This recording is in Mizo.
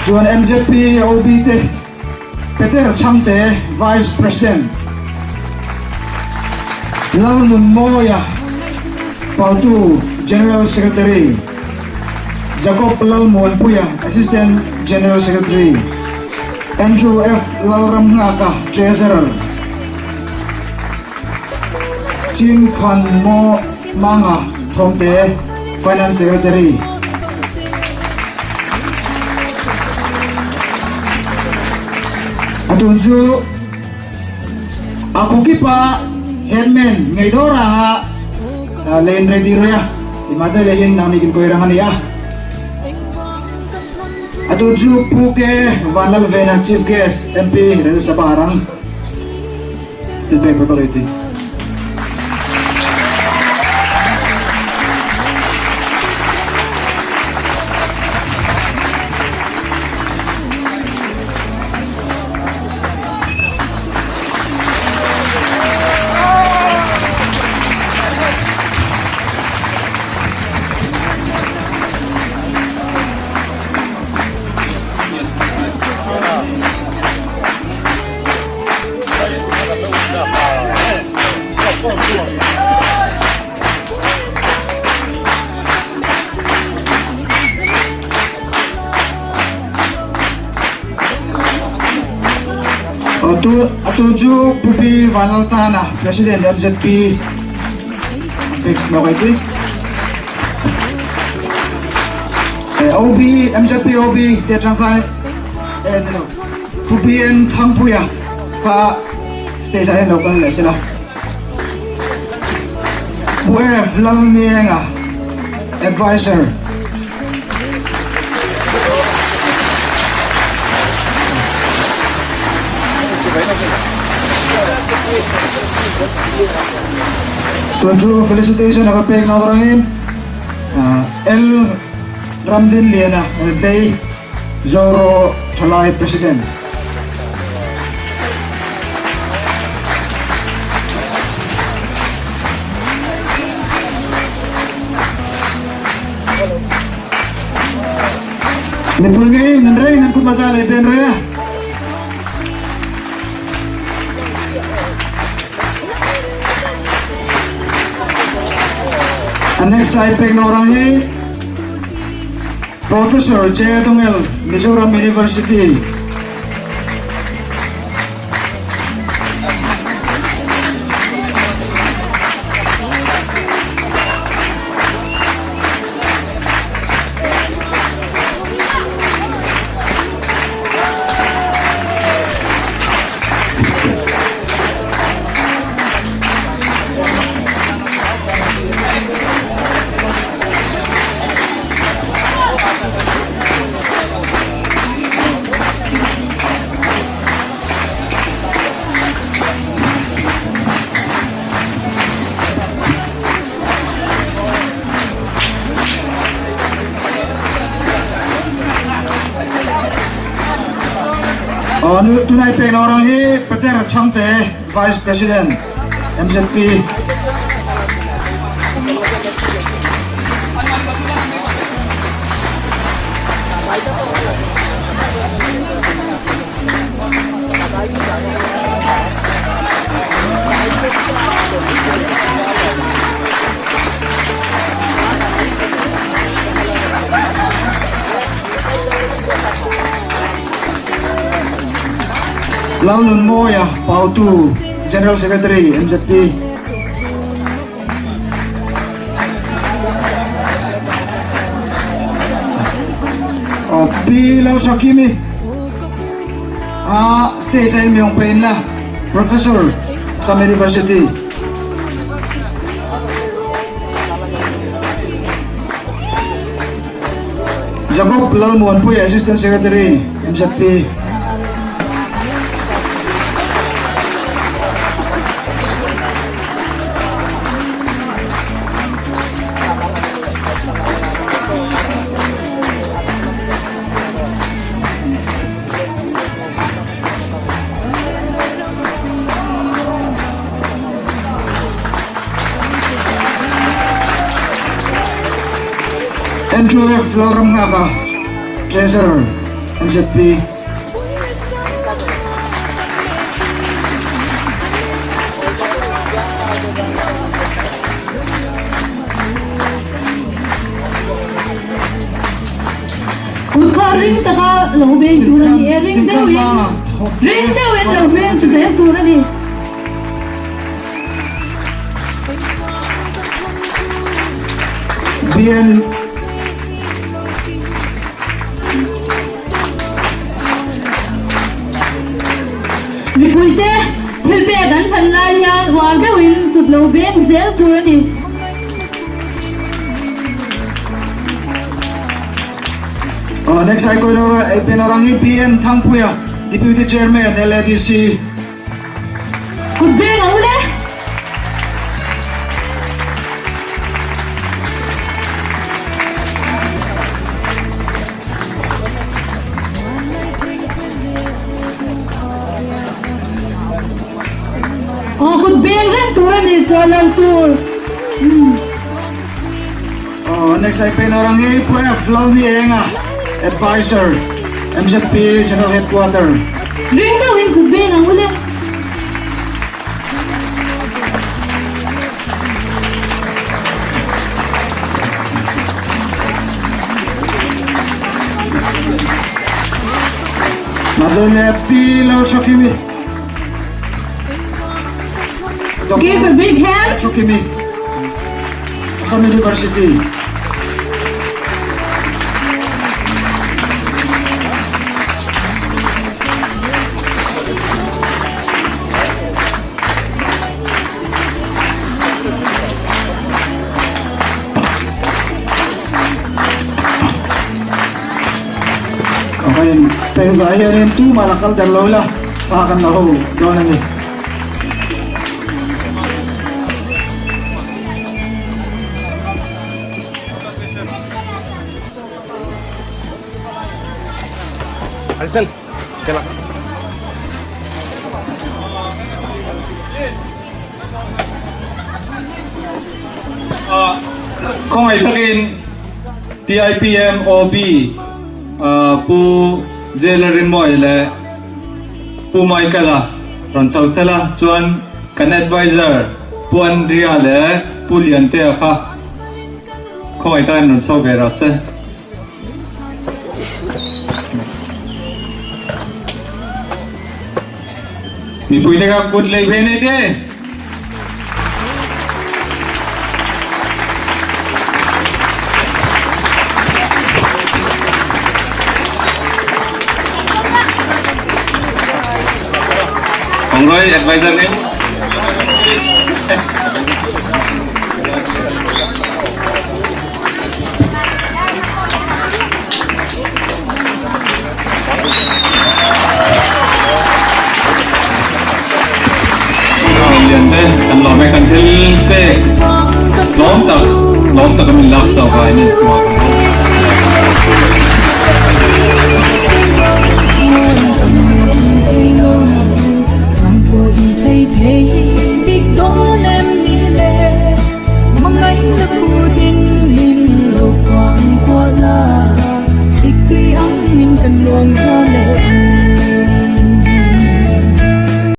Chuan MZP OB te Peter Chhangte Vice President Lalnunmawia Pautu General Secretary Jacob Lalmuanpuia Assistant General Secretary Andrew F Lalramnghaka Treasurer Chin Khan Mo Manga Thawmte Finance Secretary Atun chu a khukipa headman ngei dawra ha len ready roya imate lehin nang nikin koi rang ani a atun chu Pu K Vanlalvena Chief Guest MP Rajya Sabha rang Atu cu Pu Pi Vanlaltana President MZP pek nok ai ti. OB MZP OB te tang khan eh no Pu PN Thangpuia kha stage ah hian lo kal leh sela. Pu F Lalnienga Advisor Tun chu felicitation a va pek na avangin L Ramdinliana Renthlei Zoro Thalai President. Mipui ngei nan rei nan kut maza lei pen re. A next side pek no rang hi Professor J. Dongel, Mizoram University. Tunai pek lorang hi Peter Chhangte Vice President MZP Lalnunmawia Pautu General Secretary MZP Pi Lalthakimi a stage a in miong pe in la Professor Assam University Jacob Lalmuanpui Assistant Secretary MZP Andrew F. Lalramnghaka, Treasurer, MZP. Kut kha ring taka lo veng tur a ni e, ring deuhin, ring deuhin lo veng zel tur a ni. BN Mipuite thil pek an than lai hian uar deuhin kut lo veng zel tur a ni. Next ai Penarang hi BN Thangpuia, Deputy Chairman, LADC. Kut beng ang le. Aw kut beng reng tur a ni chaw lo tur. Aw next ai Penarang hi Pu F Lalnienga, Adviser, MZP General Headquarter. Ring deuhin kut beng ang ule. Madone Pi Lalthakimi. Give a big hand. Lalthakimi. Assam University. Okay, pero hianin tumah la kal der lo ila, thla kan la ho dawn a ni. Alison, kela. Khawngaih takin TIPM OB Pu Jailarinmawia leh Pu Michael-a rawn chho sela chuan kan adviser Pu Andrea leh Pu Liantea kha khawngaih takin rawn chho ve rawh se. Mipuite kha kut lei ve nei te. Congroi advisor name. Lian te kan lawm e kan thil pek tlawm tak lawm tak a min lak chauh vaiin an chungah kan lawm.